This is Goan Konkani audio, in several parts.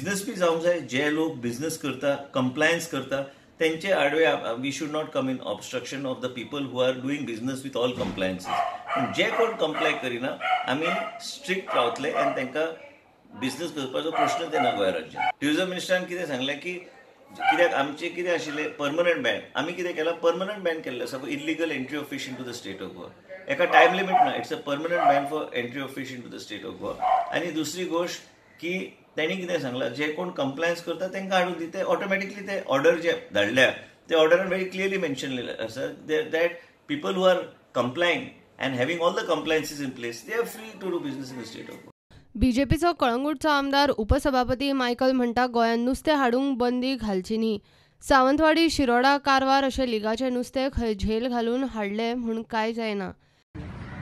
बिझनस बी जावंक जाय. जे लोक बिझनस करता, कंप्लायन्स करता, तेंचे आडवे we should not come in obstruction of the people who are doing business with all compliances. पूण जे कोण कंप्लाय करिना, आमी स्ट्रिक्ट रावतले आनी तांकां बिझनस करपाचो प्रश्नच येना गोंय राज्यांत. ट्युरिझम मिनिस्टरान कितें सांगलें की कित्याक आमचें कितें आशिल्लें परमनंट बॅन, आमी कितें केलां, परमनंट बॅन केल्लें आसा for illegal entry of fish into the state of Goa. एका टायम लिमीट ना, it's a permanent ban for entry of fish into the state of Goa. आनी दुसरी गोश्ट की तेणी कितें सांगलां, जे कोण कंप्लायन्स करता तांकां हाडून दी, ते ऑटोमॅटिकली ते ऑर्डर जे धाडल्या ते ऑर्डरान व्हेरी क्लियरली मेन्शन आसा that people who are complying and having all the compliances in place, they are free to do business in the state of Goa. बीजेपीचो कळंगूटचो आमदार उपसभापती मायकल म्हणटा गोंयांत नुस्तें हाडूंक बंदी घालची न्ही. सावंतवाडी, शिरोडा, कारवार अशें लिगाचें नुस्तें खंय झेल घालून हाडलें म्हूण कांय जायना.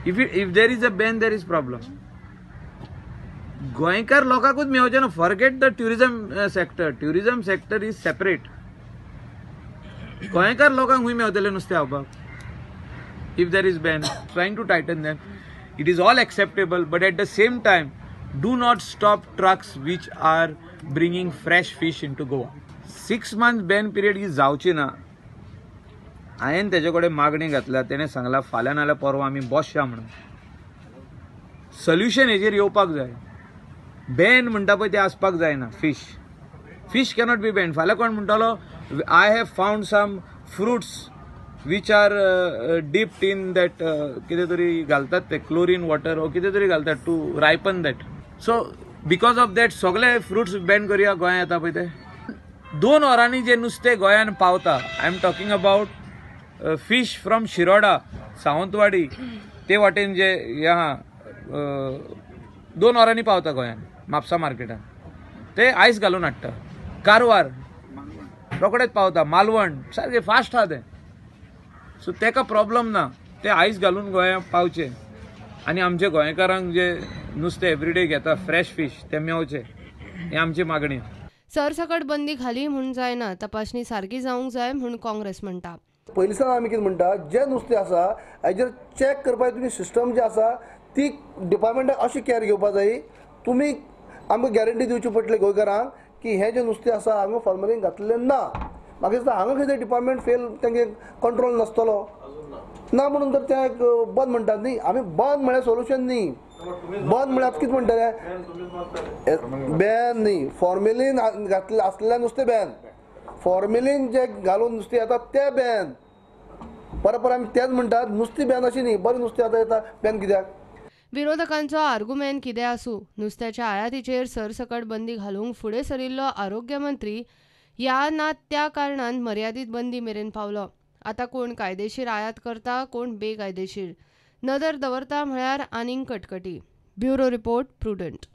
If there is a ban, there is problem. गोंयकार लोकांकूच मेवचें ना. Forget the tourism sector, tourism sector is separate. गोंयकार लोकांक खूंय मेवतलें नुस्तें खावपाक if there is ban? Trying to tighten them, it is all acceptable, but at the same time do not stop trucks which are bringing fresh fish into Goa. 6 months ban period ही जावची ना. हांवें तेजे कडेन मागणी घातल्या, तेणें सांगलां फाल्यां नाल्यार परवां आमी बसया म्हणून. सोल्युशन हेजेर येवपाक जाय. बॅन म्हणटा पळय तें आसपाक जायना. Fish cannot be ban. फाल्यां कोण म्हणटलो I have found some fruits which are dipped in that कितें तरी घालतात ते क्लोरीन वॉटर वो कितें तरी घालतात to ripen that. So because of that सगळे फ्रुट्स बॅन करुया गोंयांत येता पळय ते. 2 वरांनी जे नुस्तें गोंयांत पावता, I am talking about fish from Shiroda, Sawantwadi ते वाटेन जे हें आहा, 2 वरांनी पावता गोंयांत म्हापसा मार्केटान. ते आयस घालून हाडटा. कारवार रोखडेच पावता, मालवण सारकें फास्ट आहा तें. सो तेका प्रॉब्लम ना, ते आयस घालून गोंयांत पावचे आनी आमचे गोंयकारांक जे नुस्तें एवरीडे घेता फ्रेश फीश ते मेवचे, हे आमची मागणी. सरसकट बंदी घाली म्हूण जायना, तपासणी सारकी जावंक जाय म्हूण काँग्रेस म्हणटा. पयलीं सावन आमी कितें म्हणटा, जें नुस्तें आसा हाजेर चॅक करपाची तुमी सिस्टम जी आसा ती डिपार्टमेंटाक अशी कॅर घेवपाक जाय. तुमी आमकां गॅरंटी दिवची पडटली गोंयकारांक की हें जें नुस्तें आसा हांगा फॉर्मलीन घातलें ना. म्हाका दिसता हांगा खंय तरी डिपार्टमेंट फेल, तेंगे कंट्रोल नासतलो ना म्हणून तर ते बंद म्हणटात न्ही. आमी बंद म्हळ्यार सोल्युशन न्ही, बंद म्हळ्यार कितें म्हणटले, बॅन न्ही, फॉर्मेलीन घातलें आसलें नुस्तें बॅन, फॉर्मेलीन जे घालून नुस्तें येता तें बॅन. परत परत आमी तेंच म्हणटात, नुस्तें बॅन अशें न्ही, बरें नुस्तें आतां येता बॅन कित्याक? विरोधकांचो आर्गुमेंट कितें आसूं, नुस्त्याच्या आयातीचेर सरसकट बंदी घालूंक फुडें सरिल्लो आरोग्य मंत्री ह्या ना त्या कारणान मर्यादीत बंदी मेरेन पावलो. आतां कोण कायदेशीर आयात करता, कोण बेकायदेशीर, नदर दवरता म्हळ्यार आनीक कटकटी. Bureau report, Prudent.